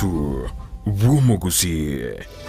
Omogaso bw'Omogusii.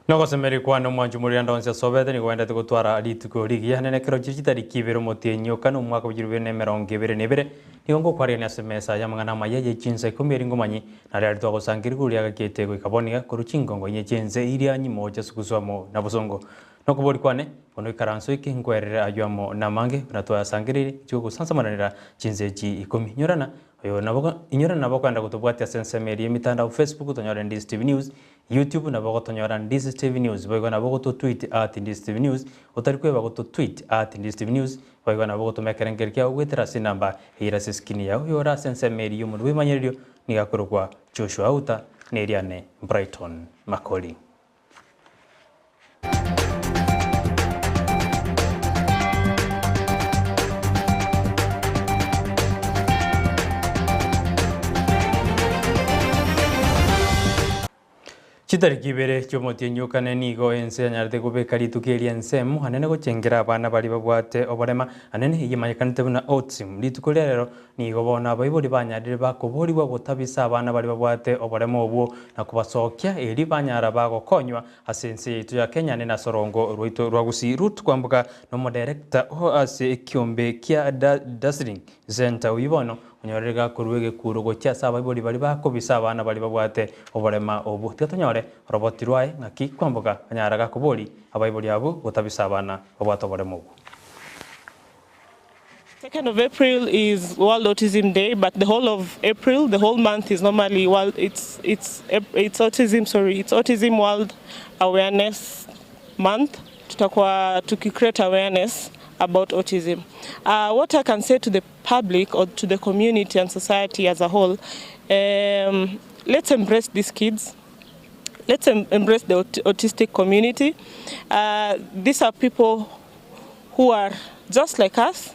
Nogosemeria kwane omwancho omorwirande onsi ase obete nigo oendete gotwara rituko rigiya nene ekero chire chitariki ibere omotienyi o kane omwaka bwa chilifu ibere na emerongo ebere na ebere nigo ngokwarigania ase emesa y'amang'ana amaya ye chinsa ikomi eri ngomanyi nario aria twagosangereria koria agakiete goika bono iga korwa chingongo inye chi'ense iria nyimocha sugusu amo na bosongo. Nokobori kwane, bono ikaranso eke nkwerere ayio amo namange buna twayasangereirie, inche gogosansamananera chinsa echi ikomi. Inyorana, oyo nabo inyorana nabo okoenda gotobwatia ase ensemo eria y'emitandao Facebook tonyore Ndisi TV News, YouTube nabo ogotonyora Ndisi TV News, boigo nabo ogototweet at Ndisi TV News, otari kweba gototweet at Ndisi TV News, boigo nabo ogotoma ekerengerio kiao goetera ase enamba eyere ase eskrini yao, oyore ase ensemo eria y'omonto bw'ebimanyererio nigo akorokwa Joshua Auta, na eriane Brighton Makori. Chitariki ibere chi'omotienyi o kane nigo ense yanyarete kobeka rituko eria ensemo anene gochengera abana baria babwate oborema anene eyio emanyekanete buna Autism. Rituko ria rero nigo bono abaibori banyarire bakoborigwa gotabisa abana baria babwate oborema obwo na kobasokia erio banyara bagokonywa ase ense yaito ya Kenya anene ase orongo rwaito rwa Gusii. Ruth Kwamboka nomodirector o ase ekiombe kia Dazzling Centre oyio bono Onyorere gakorua egekuro gochia ase abaibori baria bakobisa abana baria babwate oborema obwo. Tiga tonyore oroboti rwaye ng'aki kwamboka anyara gakobori abaibori abwo gotabisa abana babwate oborema obwo. Second of April is World Autism Day, but the whole of April, the whole month is normally world, it's, it's, it's autism, sorry, it's Autism World Awareness Month. Tutakuwa tuki create awareness about autism. Uh, what I can say to the public or to the community and society as a whole, um, let's embrace these kids. Let's em embrace the aut autistic community. Uh, these are people who are just like us.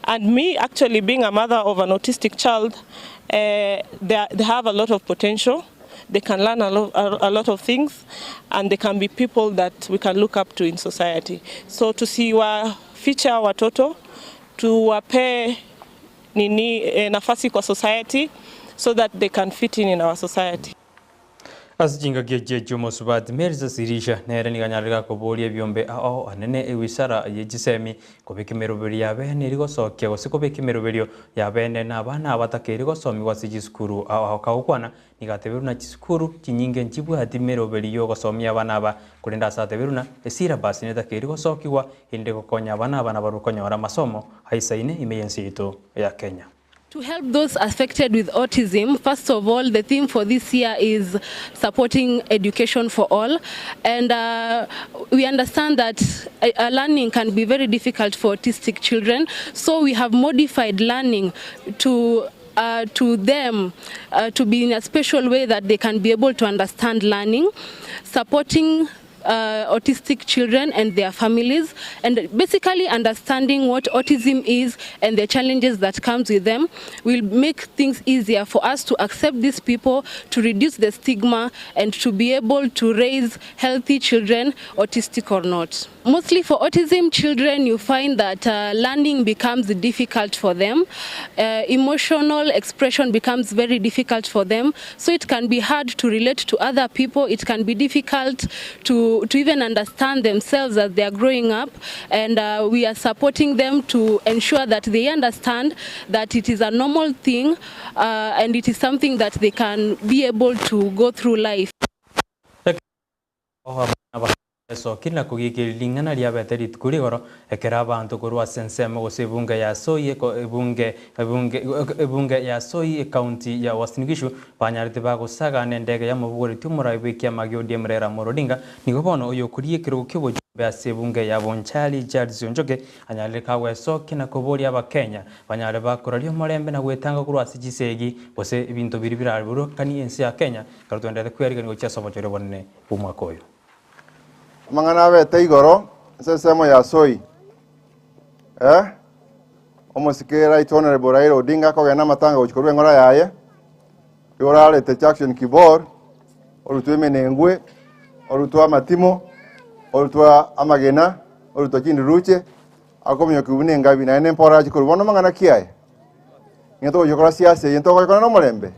And me actually being a mother of an autistic child, uh, they, they have a lot of potential. They can learn a, lo a, a lot of things and they can be people that we can look up to in society. So tusiwaficha watoto, tuwape nini eh, nafasi kwa society so that they can fit in in our society. Ase chingaki echi echi'omosubati Melissa Sirisha nere nigo anyarire gakoboria ebiombe ao anene ewisara ye chisemi kobeka emeroberio ya bene eri gosokia gose kobeka emeroberio ya bene na abana abatakeire gosomigwa ase chisukuru ao ao kagokwana Nigo ateberwe na chisukuru chinyinge nchibwati meroberi y'ogosomia abana aba, korende ase ateberwe na esyllabus netakeiri gosokigwa erinde gokonya abana aba nabarabwo konyora amasomo aisaine ime y'ense yaito ya Kenya. To help those affected with autism, first of all, the theme for this year is supporting education for all. And uh, we understand that uh, learning can be very difficult for autistic children. So we have modified learning to uh, to them uh, to be in a special way that they can be able to understand learning, supporting uh, autistic children and their families and basically understanding what autism is and the challenges that comes with them will make things easier for us to accept these people to reduce the stigma and to be able to raise healthy children autistic or not Mostly for autism children, you find that uh, learning becomes difficult for them. Uh, emotional expression becomes very difficult for them. So it can be hard to relate to other people. It can be difficult to to, to even understand themselves as they are growing up. And we are supporting them to ensure that they understand that it is a normal thing and it is something that they can be able to go through life. Esokire na kogiikeria ring'ana riabete rituko rigoro, ekero abanto korwa ase ensemo gose ebunge ya Soy ebunge ebunge ebunge ya Soy ekaunti ya Uasin Gishu banyarete bagosagana endege yamobogoretie omorai bw'ekiama gia ODM Raila Amolo Odinga. Nigo bono oyokoria ekerogo ki'obochumbe ase ebunge ya Bonchari Charles Onchoke anyarire kagwesokia na koboria abakenya banyare bakoraria omorembe na gwetanga korwa ase chisegi gose ebinto biria biraburukanie ense ya Kenya ekero toendererete kwerigeria gochia ase obochori obonene bw'omwaka oyo. Amang'ana abete igoro ase ensemo ya Soi. Eh, omosike Right Honorable Raila Odinga akogenda amatanga gochia korwa eng'ora yaye, igo orarete Jackson Kibor, orutwe emenengwe, orutwe amatimo, orutwe amagena, orutwe chinduruche, akominyokia buna engabi naende empora ache korwa. Bono amang'ana ki aya? Ng'a togochia gokora siasa eye ntogoikora na omorembe?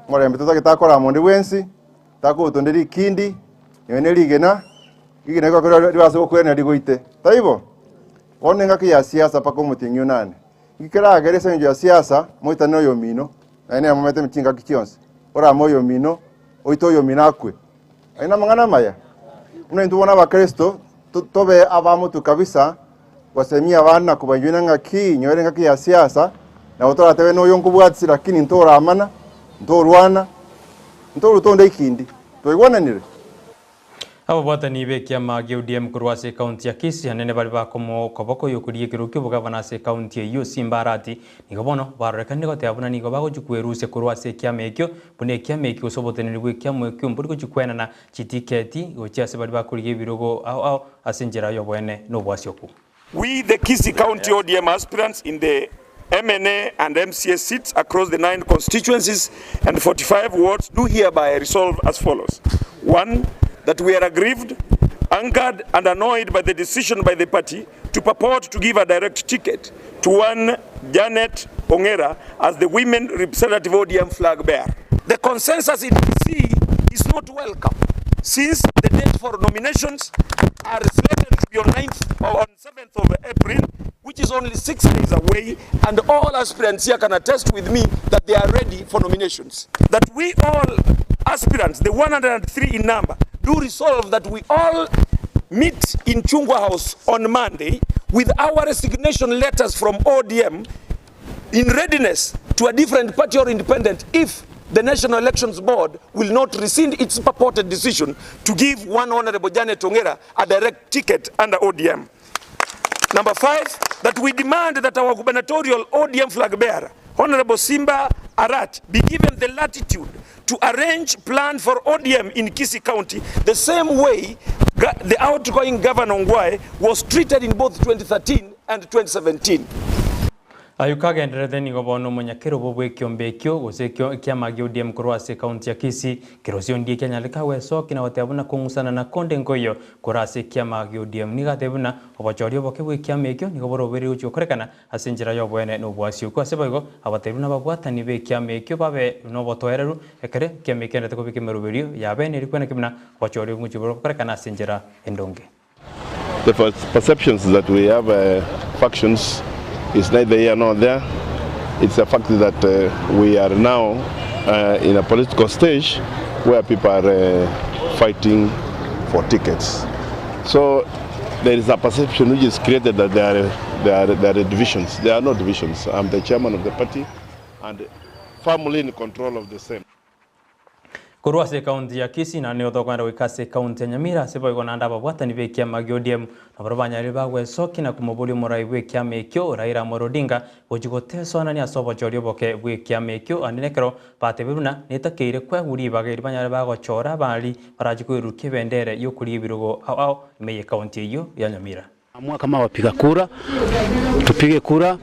Omorembe totagete akore amo onde bwensi, Takogotonde onde rikindi, nonya ne rigena, rigena rikore ribase gokwerania rigoite. Taibo? Bono engaki ya siasa mpaka omotienyi onane. Inki keragere ase engencho ya siasa moitane oyomino, naye nere momete chingaki chionsi, orame oyomino, oite oyomino akwe. Ayio namang'ana amaya? Buna intwe bono abakristo, tobe abamotu kabisa, gosemia abande na kobainyoria ng'aki nyore engaki ya siasa, nabo toratebe noyo nkobwatisi lakini ntoramana, ntorwana, ntoruta onde ekindi. Twaigwananire? Ababwatani b'ekiama gia ODM korwa ase ekaunti ya Kisii anene baria bakomoa okoboko y'okoria ekerogo ki'obogavana ase ekaunti eyio Simba Arati nigo bono barorekanire goteba buna nigo bagochia kwerusia korwa ase ekiama ekio buna ekiama ekio gose oboteneneri bw'ekiama ekio mbori gochia kwenana chitiketi gochia ase baria bakorigia ebirogo ao ao ase enchera y'oboene na obwasioku. We the Kisii County ODM aspirants in the MNA and MCA seats across the 9 constituencies and 45 wards do hereby resolve as follows. 1. That we are aggrieved, angered and annoyed by the decision by the party to purport to give a direct ticket to one Janet Ongera as the women representative ODM flag bearer. The consensus in Kisii is not welcome since the date for nominations are slated to be on 9th or on 7th of April, which is only 6 days away, and all aspirants here can attest with me that they are ready for nominations. That we all aspirants, the 103 in number, do resolve that we all meet in Chungwa House on Monday with our resignation letters from ODM in readiness to a different party or independent if the National Elections Board will not rescind its purported decision to give one Honorable Janet Ongera a direct ticket under ODM. Number 5, that we demand that our gubernatorial ODM flag bearer, Honorable Simba Arati, be given the latitude to arrange plan for ODM in Kisii County the same way the outgoing Governor Ongwae was treated in both 2013 and 2017. Ayio kagendererete nigo bono omonyakerobo bw'ekiombe ekio, gose ekio ekiama gia ODM korwa ase ekaunti ya Kisii, kerosio ndie kianyareka gwesokia na goteba buna kong'usana na konde nkoiyo kore ase ekiama gia ODM. Nigo atebie buna obochori oboke bw'ekiama ekio nigo borobereire gochia gokorekana ase enchera y'oboene na obwasioku. Ase boigo abatebi buna ababwatani b'ekiama ekio babe nobotoereru ekero ekiama ekiaendete kobeka emeroberio ya bene erio kweneki buna obochori obogochia gokorekana ase enchera endonge. The perceptions that we have factions is neither here nor there. It's a fact that we are now in a political stage where people are fighting for tickets. So there is a perception which is created that there are divisions. There are no divisions. I'm the chairman of the party and firmly in control of the same. Korwa ase ekaunti ya Kisii naende nigo tokoenda goika ase ekaunti ya Nyamira ase boigo naende ababwatani b'ekiama gia ODM nabarabwo banyarire bagwesokia na komoboria omorai bw'ekiama ekio Raila Amolo Odinga gochia gotesoanania ase obochori oboke bw'ekiama ekio ande nekero batebire buna netakeire kwegwa ribaga eri banyare bagochora abari barache koirurukia ebendera y'okoria ebirogo ao ao ime y'ekaunti eyio ya Nyamira. Amua kama wapiga kura, tupige kura,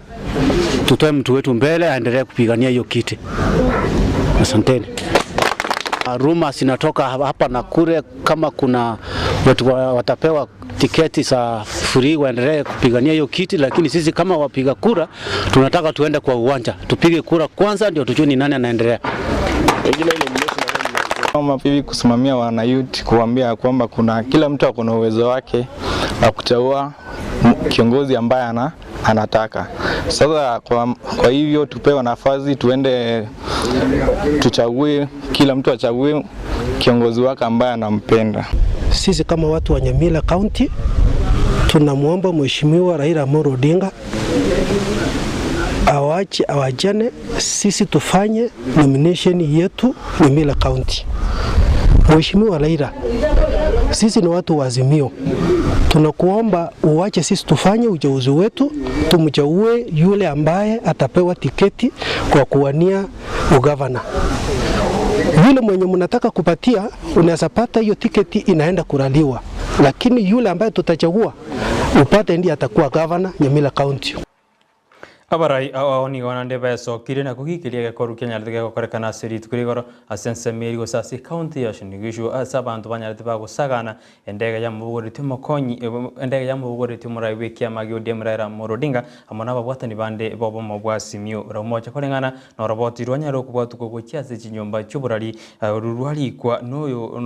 tutoe mtu wetu mbele aendelee kupigania hiyo kiti. Asanteni. Rumors zinatoka hapa na kule kama kuna watu watapewa tiketi za free waendelee kupigania hiyo kiti, lakini sisi kama wapiga kura tunataka tuende kwa uwanja tupige kura kwanza, ndio tujue ni nani anaendelea. Kama hivi kusimamia wanayouth, kuambia kwamba kuna kila mtu ako na uwezo wake wa kuchagua kiongozi ambaye anataka. Sasa kwa hivyo tupewe nafasi tuende tuchague, kila mtu achague kiongozi wake ambaye anampenda. Sisi kama watu wa Nyamira County tunamwomba Mheshimiwa Raila Amolo Odinga awache awajane, sisi tufanye nomination yetu Nyamira County. Mheshimiwa Raila, sisi ni watu wa Azimio, tunakuomba uwache sisi tufanye uteuzi wetu, tumchague yule ambaye atapewa tiketi kwa kuwania ugavana. Yule mwenye mnataka kupatia, unaweza pata hiyo tiketi inaenda kuraliwa, lakini yule ambaye tutachagua upate ndiye atakuwa gavana Nyamira County. Abarai ao nigo naende besokire na kogikiria gekoru kianyarete gegokorekana ase rituko rigoro ase ensemo eri gose ase ekaunti ya Uasin Gishu ase abanto banyarete bagosagana endege yamobogoretie omokonyi endege yamobogoretie omorai bwa ekiama gia ODM Raila Amolo Odinga amo na ababwatani bande ba obomo bwa Azimio la Umoja koreng'ana na oroboti rwanyare okobwatuka gochia ase chinyomba chia oborari oru rwarikwa noyo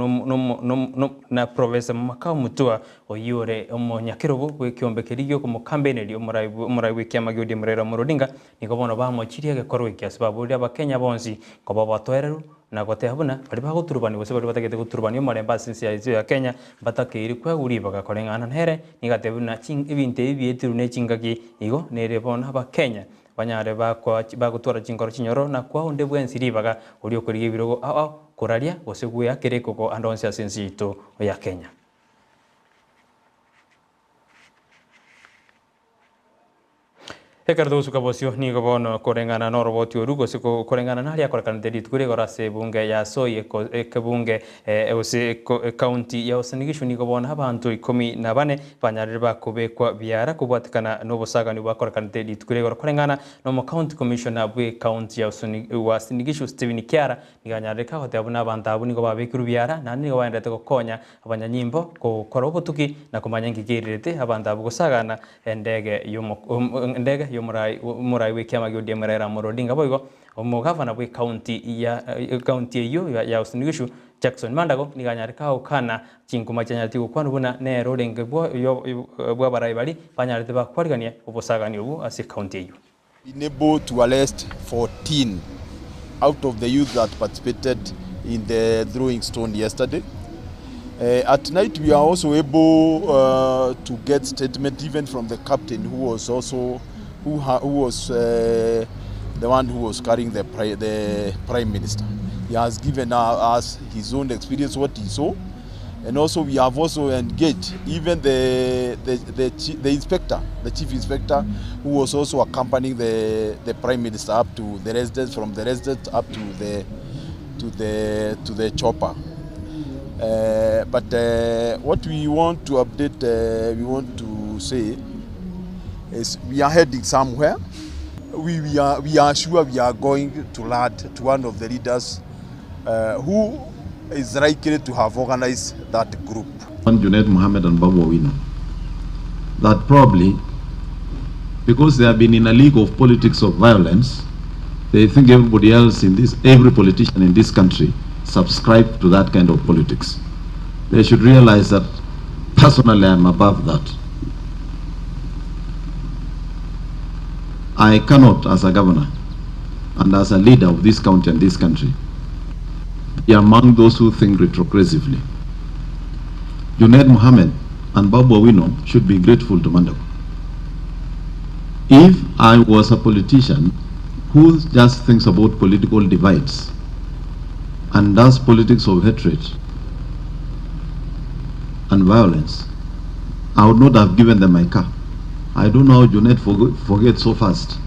na Professor Makau Mutua oyio ore omonyakerogo bwa ekiombe keria gia okomokambeneria omorai omorai bwa ekiama gia ODM Raila Amolo Odinga nigo bono bamochirie egekorwa eke ase baboria abakenya bonsi koba batoereru na goteba buna baria bagoturubania gose baria batagete goturubania omorembe ase ense yaito ya Kenya mbatakeire kwegwa ribaga koreng'ana nere nigo ateba buna ebinto ebi bietirwe na echingaki igo nere bono abakenya banyare bakoa bagotwara chinkoro chinyoro na koa onde bwensi ribaga oria okorigia ebirogo ao ao koraria gose goeakera ekoko ande onsi ase ense yaito ya Kenya. Ekero togosuka bosio nigo bono koreng'ana noroboti oru gose koreng'ana naria akorekanete rituko rigoro ase ebunge ya Soy ekebunge gose ekaunti ya Uasin Gishu nigo bono abanto ikomi na bane banyarire bakobekwa biara kobwatekana nobosagani bwakorekanete rituko rigoro koreng'ana na omocounty commissioner bwe ekaunti ya Uasin Gishu Stephen Kiara nigo anyarire kagoteba buna abanto abwo nigo babekirwe biara naende nigo baenderete gokonya abanyanyimbo gokora obotuki na komanya inki keirerete abanto abwo gosagana Endege endege y'omorai omorai bw'ekiama gia ODM Raila Amolo Odinga boigo omogavana bw'ecounty ya ecounty eyio ya Uasin Gishu Jackson Mandago nigo anyare kagokana chinkuma chianyareti gokwanwa buna nere orenge bw'abarai baria banyarete bakwarigania obosagani obwo ase ecounty eyio. Been able to arrest 14 out of the youth that participated in the throwing stone yesterday. At night we are also able to get statement even from the captain who was also who, ha, who was the one who was carrying the, pri the prime minister. He has given us his own experience, what he saw. And also we have also engaged even the inspector, the chief inspector, who was also accompanying the prime minister up to the residence, from the residence up to the chopper. But what we want to update, we want to say, is we are heading somewhere. We are sure we are going to land to one of the leaders who is likely to have organized that group. Junet Mohammed and Babu Owino, that probably because they have been in a league of politics of violence, they think everybody else in this, every politician in this country subscribe to that kind of politics. They should realize that personally I am above that. I cannot, as a governor and as a leader of this county and this country, be among those who think retrogressively. Junet Mohammed and Babu Owino should be grateful to Mandago. If I was a politician who just thinks about political divides and does politics of hatred and violence, I would not have given them my car. I don't know how Junet forget so fast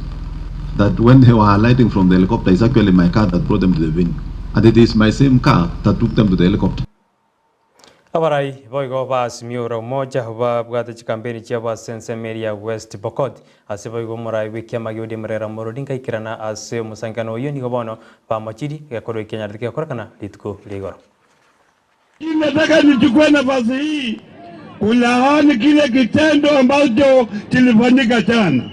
that when they were alighting from the helicopter, it's actually my car that brought them to the venue. And it is my same car that took them to the helicopter. Abarai boigo ba Azimio la Umoja babwate chikampeni chiabo ase ensemo eria ya West Pokot ase boigo omorai bwa ekiama gia ODM Raila Amolo Odinga aikerana ase omosankano oyio nigo bono bamochiri gekorwa ekianyarete gekorekana rituko ria igoro. Nataka nichukue nafasi hii kulaani kile kitendo ambacho kilifanyika jana.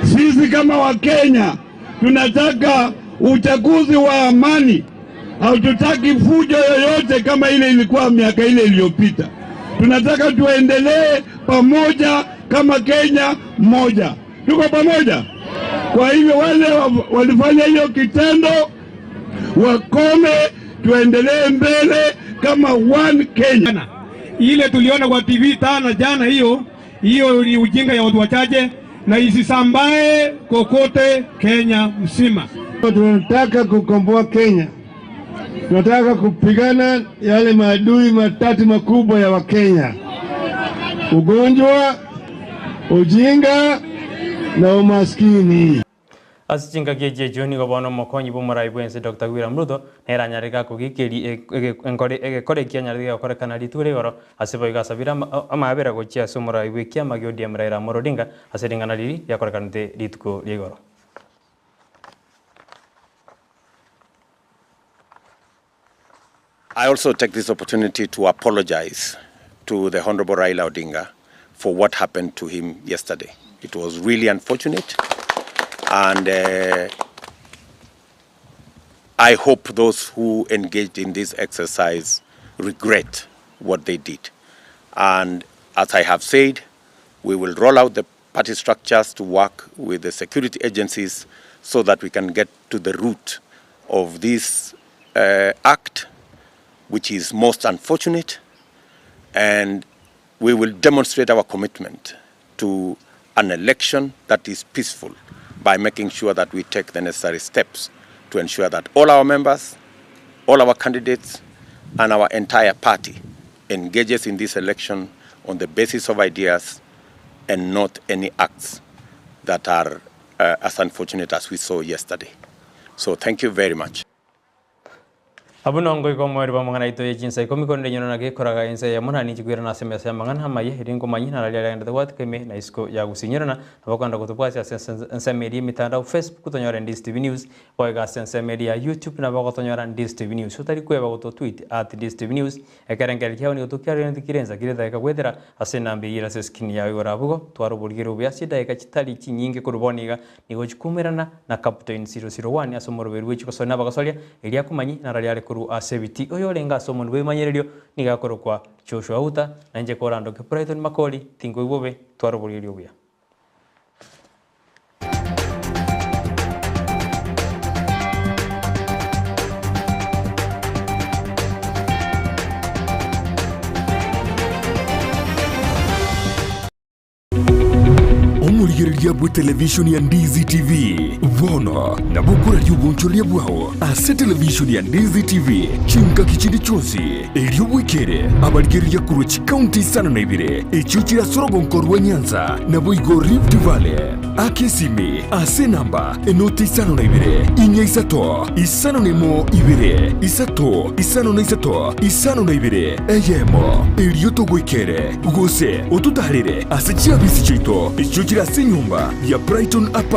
Sisi kama Wakenya tunataka uchaguzi wa amani, Hatutaki fujo yoyote kama ile ilikuwa miaka ile iliyopita. Tunataka tuendelee pamoja kama Kenya moja. Tuko pamoja. Kwa hivyo wale walifanya hiyo kitendo wakome, tuendelee mbele kama one Kenya. Ile tuliona kwa TV tana jana, hiyo hiyo ni ujinga ya watu wachache na isisambae kokote Kenya mzima. Tunataka kukomboa Kenya, tunataka kupigana yale maadui matatu makubwa ya Wakenya: ugonjwa, ujinga na umaskini. Ase chingaki echi echio nigo bono omokonyi bwa omorai bwense Dr. William Ruto nere anyarete akogikeri egekore eki anyarete gegokorekana rituko ria igoro ase boigo asabire amabera gochia ase omorai bwa ekiama gia ODM Raila Amolo Odinga ase ring'ana riria riakorekanete rituko ria igoro. I also take this opportunity to apologize to the Honorable Raila Odinga for what happened to him yesterday. It was really unfortunate, and I hope those who engaged in this exercise regret what they did. And as I have said, we will roll out the party structures to work with the security agencies so that we can get to the root of this act, which is most unfortunate, and we will demonstrate our commitment to an election that is peaceful by making sure that we take the necessary steps to ensure that all our members, all our candidates, and our entire party engages in this election on the basis of ideas and not any acts that are as unfortunate as we saw yesterday. So thank you very much. Abwo nongoika omoerio bw'amang'ana aito ye chinsa ikomi, korende inwe naki ekoraga ense eyemo, na ninche koirana ase emesa y'amang'ana amaya, erio nkomanyie nararia aria gwatika ime na isiko ya gosinyerana, nabo kogenda gotobwatia ase ensemo eria y'emitandao Facebook tonyore Ndizi TV News, boigo ase ensemo eria ya YouTube nabo ogotonyora Ndizi TV News. Otari kweba gototweet at Ndizi TV News, ekerengererio kiao nigo tokiaroreneti kire ensa kire edageka goetera ase enamba eyio ere ase escreen yao igoro abwo igo, twara oborigeri obuya ase chidageka chitari chinyinge korwa bono iga. Nigo chikoumerana na Captain 001 ase omoroberi bwe chigosori na abagosoria, erio akomanyie nararia are korwa ase ebitii. Oyorenge ase omonwa bw'ebimanyererio nigo akorokwa Joshua Outa, na inche korandoke Brighton Makori, tinkoigwa bobe, twara oboriri obuya. Omorigereria bw'etelevishoni ya Ndizi TV bono nabo okoraria obonchoreria bwao ase televishoni ya Ndizi TV chingaki chinde chionsi, erio bwekere abarigereria korwa chikaunti isano na ibere echio chire ase orogonko rwa Nyanza naboigo Rift Valley. Aka esimi ase enamba enoti isano na ibere, inya isato, 51 ibere, isato, 53, 52, eyemo, erio togoikere, gose ototaarere ase chiabisi chiaito echio chire ase enyomba ya Brighton Apartments.